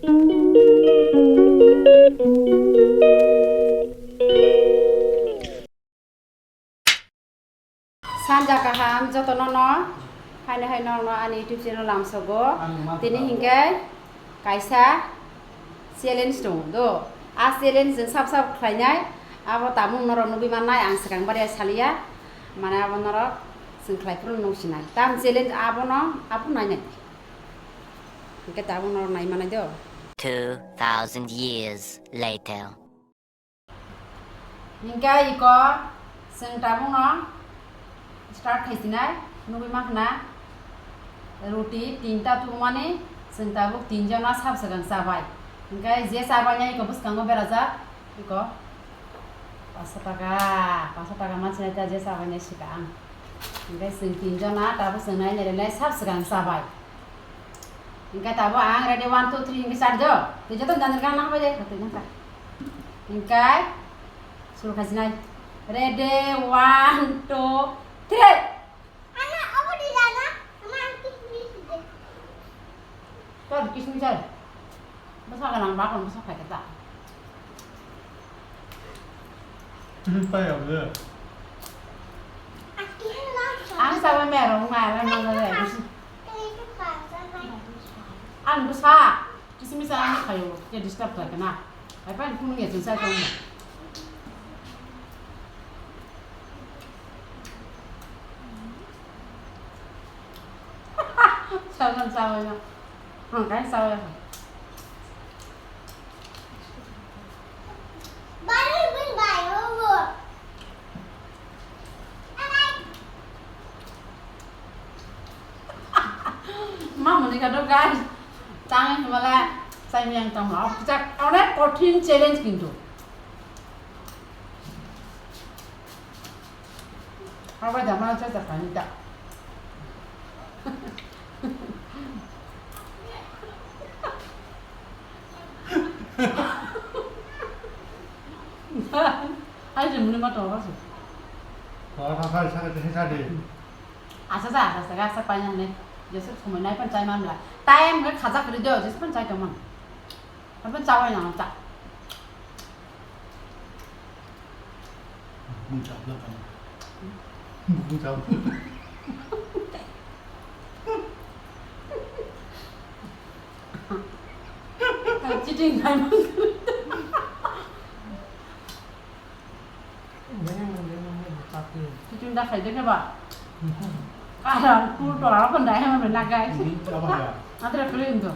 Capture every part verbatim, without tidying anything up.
Sanja kaham jotono no, haino hai norokno ani YouTube channel lamsogo. Tini hinkhe kaisa challenge tongo do. A challenge chwng sab sab khlainai. Abo tabuk norok nugwi mannai, ang swkang bari saliya. Mane abo norok chwng khlai phuru nung sinai. Tam challenge abono, abo nainai. Hinkhe tabuk norok nai manai do. Two thousand years later. Hinkhe iko chwng tabukno start khaisinai, nugwi mankha na roti tinta tubumani chwng tabuk tinjona sab swkang chabai. Hinkhe je chabainai iko bwskango berajak, iko paso taka, paso taka mansinai ta je chabainai swkang. Hinkhe chwng tinjona tabuk chwng nai nai sab swkang chabai. Hinkhe tabuk ang ready, one, two, three hinkhe char do. Twi joto janir gana hambai de, twi nangkha. Hinkhe suru khaisinai. Ready, one, two, three. Ana, obo di jana. Ama, ang kismis de. Tor kismis ai. Bwsa gwnang bakon bwsa phaikhe ta. Ang sawi merong nai, nai, nai, nai. Ang bwsa. Kismis ang khayo, khe disturb khlai kana. Hai pa phone nge chwng sai tong. Sawi, sawi. Ang kai sawi. Mamuni kado guys, tang himala sai miyang tang ma, jak onek kothin challenge kintu. Haba jama cha cha pani ta. Ai je muni ma to ba se. Ko ta sa sa ke sa de. Asa sa asa sa asa pani ne. Jese sumai nai pan chai man la. Time ga khaja kri do jese pan chai to man. Apa chawai na ta. Bukung chawla kan. Bukung chawla. Cheating khai mang. Cheating da khai de ba. Kara tu to apa dai mana nagai. Adre kering tu.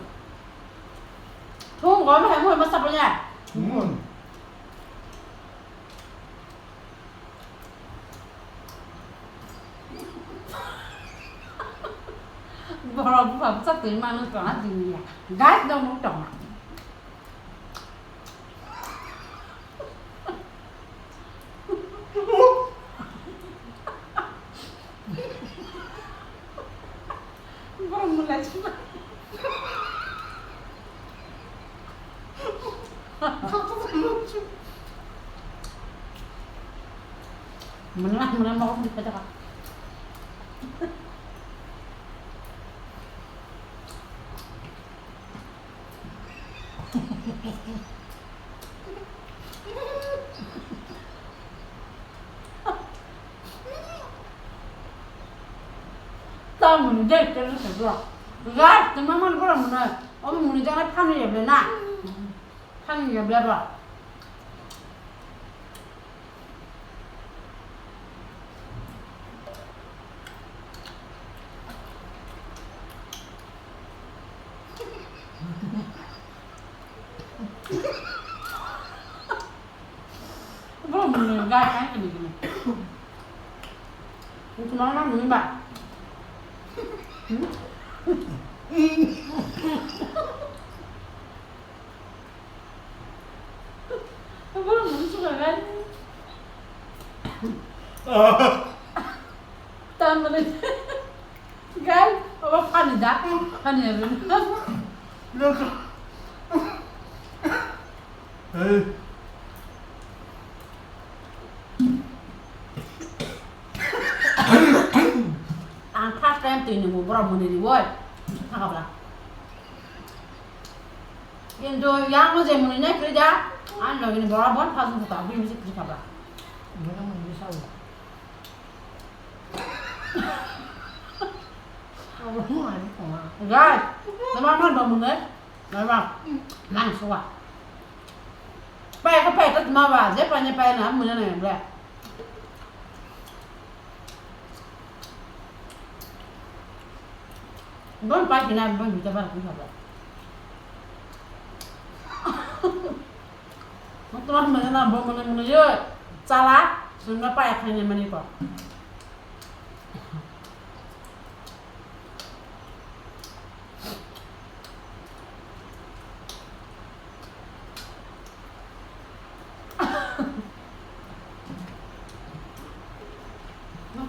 Thung gom hai mo masa punya. Hmm. Borok buphang bwsa twi mano tongna diniya. Guys, dong nuk tongna. Borok mulai chuma. Mene, mene mau di peta. Tamo ni dek tel se bro. Gas te mamang bro mene. Omo muni jana phani ya ble na. Phani ya ble bro. Bro, muni gas ai kini kini. Itu mana muni ba? Hmm? Bro, muni suka kan? Tamani. Gal, obo pani da, pani da. Hey. Ang first time twi nungwi borok mwnwi riwi. Thangabla. Kintu yang no je muni nai kri da, ang lagi ni bora bon phasung kota bui misi kri kaba. Muna muni sa u. Guys, nama mana ba muni? Nama, nang suwa. Pai ka pai ka tma ba, je pa ne pai na muni na ba. Bon pa kina bon bita bar ku haba. Muktu mah mana na bon mana mana yo chala sunna pa ya khani mani ko.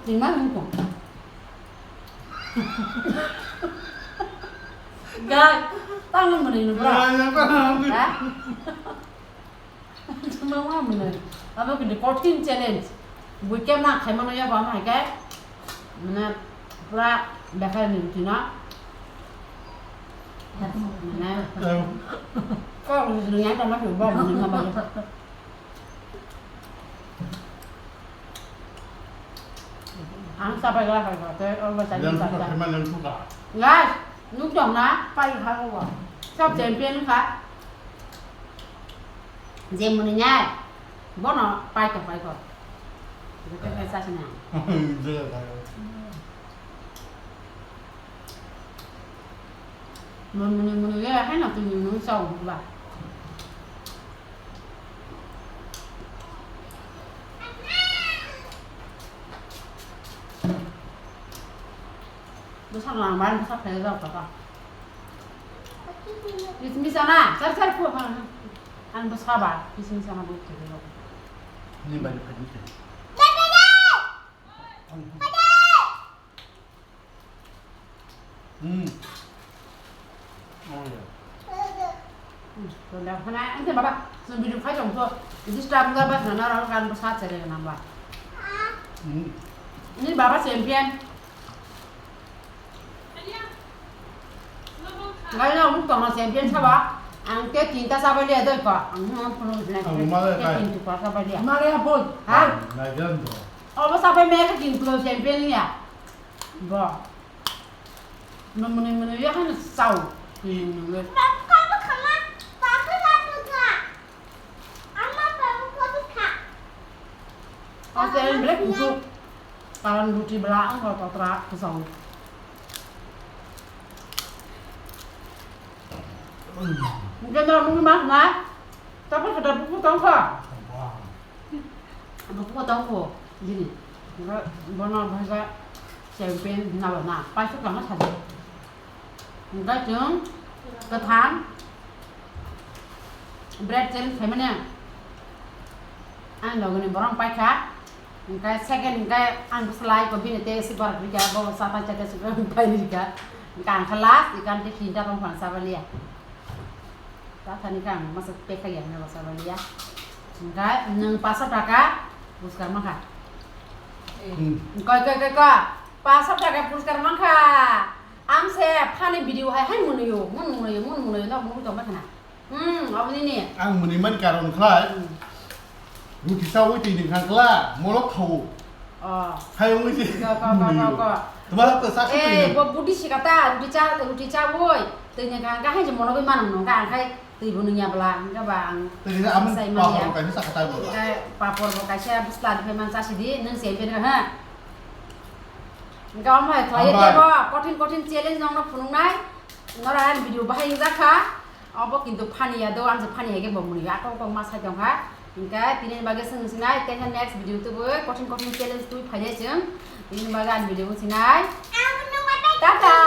Tingma nung tong. Gai, tang nung mani nung bra. Ha? Tuma wa mwnwi. Abo kini kothin challenge. Bui kemna khaimano ya ba mai kai. Mane pura bekhai ni rutina. Mane. Ko rutina ya tama ba mane ma ba. Ang sapai ga hai ga te ol ba sai. Yang suka, khaima yang suka. Guys, nuk dong na pai ha ko. Sab champion kha. Je muni nyai, bono paito paito. Joto khe chasna. Jaya khayo. Muni muni ye haino tini muni chao ba. Bwsak langmani bwsak khaijak kha. Kis misa na, sar sar phu pha. Ang bwsa ba, kis misa na bwk khaijak. Ni bai ni phai ni. Hmm. Oh, ya. Hmm, to da khana, ante baba, sun bidu khai tong to. Disturb ga ba khana ro kan bwsa chere na ba. Hmm. Ni baba champion. Ngai na muk tong na champion saba. Ang te tinta saba liya doi ko. Ang mo pun na. Ang mo le kai. Te tinta saba liya. Mare ya boy. Ha? Na jan do. Obo sapai me ka kin kulo champion ya. Bo. No muni muni ya kan sau. Ni muni. Ang te ang black kusu. Kalan ruti bela ang ko totra kusau. Mungkin no muni mas na. Tapi kada buku tong ka. Buku tong ko, gini. Bono bhaja champion nalo na, paisa kama sadi. Hingke chwng kwthang bread challenge khaimani ang logoni borok paikha. Hingke second hingke ang bwswlai ko bini tei si borok rikha, bo sa paikha tei si borok pairikha. Hingke ang khe last, ikan tei tinta tong phang sabaliya. Tathani khe ang masa pekha ya hwnwi rwchapmani ya. Hwnkhe nwng paso taka puruskar mankha. Hmm. Koi, koi, koi, koi. Paso taka puruskar mankha. Ang se phani video hai hai mwnwi o, mwn mwnwi o, mwn mwnwi o, nok mwnwi tongma khna. Hmm, aboni ni. Ang mwnwi man karon khlai. Hmm. Ruti sawi twi nwng khang kla, molok thawo. Oh. Hai wngwi se. Ko, ko, ko, ko, ko. Twma to sak Eh, bo budi sikata, ruti cha, ruti cha woi. Twi nwng khang kha hai je mono bai mano no, kha khai twi bo nungya bla, hwnkhe ba ang. Twi ni amon sai papor manya. Kaisa sakata bo. Hwnkhe papor bo kaisa bwsla di phai man cha sidi, nwng se bini ha. Hwnkhe omo hai khlai Hambai. Tebo, kothin kothin challenge nongno phunuknai. Nora ang video bahai wngjakha. Obo kintu funny ya do, ang se funny hai khe bo mwnwi atok atok ma sai tongkha. Hingkhe tini bagwi swng sinai, tei khe next video tubui kothin kothin challenge tubui phainai chwng. Tini bagwi ang video wng sinai. Tata!